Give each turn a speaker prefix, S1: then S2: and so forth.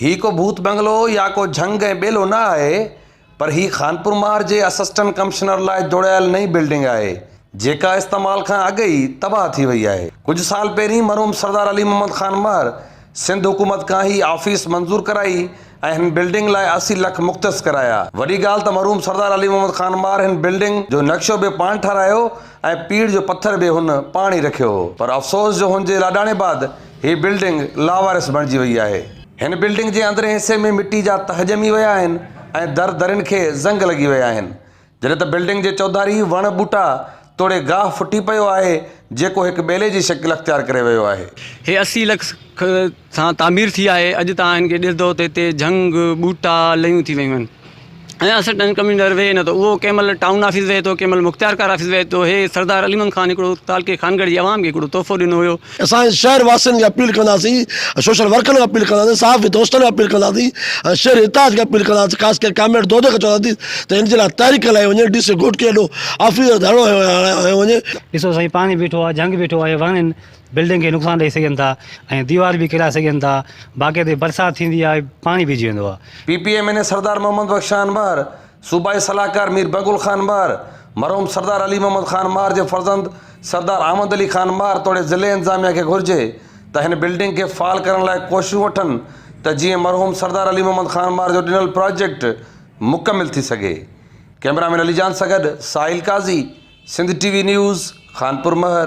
S1: هي ڪو ڀوت بنگلو يا ڪو جهنگ ۽ ٻيلو نه آهي پر هي خانپور مهر جي اسسٽنٽ ڪمشنر لاء جوڙايل نئين بلڊنگ آهي جيڪا استعمال کان اڳ ئي تباهه ٿي وئي آهي. ڪجهه سال پهرين مرحوم سردار علي محمد خان مهر سنڌ حڪومت کان هي آفيس منظور ڪرائي ۽ هن بلڊنگ لاء 80 لک مختص ڪرايا. وڏي ڳالهه ته مرحوم سردار علي محمد خان مهر هن بلڊنگ جو نقشو به پاڻ ٺهرايو ۽ پيڙهه جو پٿر به هن پاڻ ئي رکيو هو پر افسوس جو هن جي لاڏاڻي بعد هي بلڊنگ لاوارث بڻجي وئي آهي. هن بلڊنگ جي اندرين حصي ۾ مٽي جا تهه ڄمي ويا آهن ۽ در درين کي زنگ لڳي ويا آهن. جڏهن ته بلڊنگ جي چوڌاري وڻ ٻوٽا توڙي گاهه ڦٽي پيو آهي جيڪو هڪ ٻيلي جي شڪل اختيار ڪري ويو آهي.
S2: هي 80 لک سان تعمير ٿي آهي اڄ توهان هن کي ڏسندو ته هتي جهنگ ٻوٽا ليون ٿي ويون آهن ۽ اسسٽنٽ ڪمشنر ويهي نٿو اهو ڪنهن مهل ٽائون آفيس ويهي ٿو ڪنهن مهل مختيارڪار آفيس ويهي ٿو هي سردار علي محمد خان هڪڙو تعلقي خانڳڙهه جي عوام کي هڪڙو تحفو ڏنو هيو.
S3: اسان شهر واسين کي اپيل ڪنداسين سوشل ورڪرن کي اپيل ڪنداسين صحافي دوستن کي اپيل ڪنداسين ۽ شهري اتحاد کي اپيل ڪنداسين خاص ڪري ڪامريڊ دودي کي چونداسين ته هن جي لاء تحريڪ هلائي وڃي ڊي سي گهوٽڪي ايڏو آفيسر ڌرڻو هنيو وڃي.
S4: ڏسو سائين پاڻي بيٺو آهي جهنگ بيٺو آهي وڻ آهن بلڊنگ کي نقصان ڏئي سگهن ٿا ۽ ديوار به ڪيرائي سگهن ٿا باقي تي برسات ٿيندي آهي پاڻي بيهجي ويندو آهي.
S1: P P M N A Sardar Muhammad Bakhsh Khan Mahar, صوبائي صلاحڪار مير بنگل خان مهر، مرحوم سردار علي محمد خان مهر جي فرزند سردار احمد علي خان مهر توڙي ضلعي انتظاميا کي گهرجي ته هن بلڊنگ کي فعال ڪرڻ لاء ڪوششون وٺن ته جيئن مرحوم سردار علي محمد خان مهر جو ڏنل پراجيڪٽ مڪمل ٿي سگهي. ڪئميرا مين علي جان سان گڏ Sahil Qazi, Sindh T V news, Khanpur Mahar.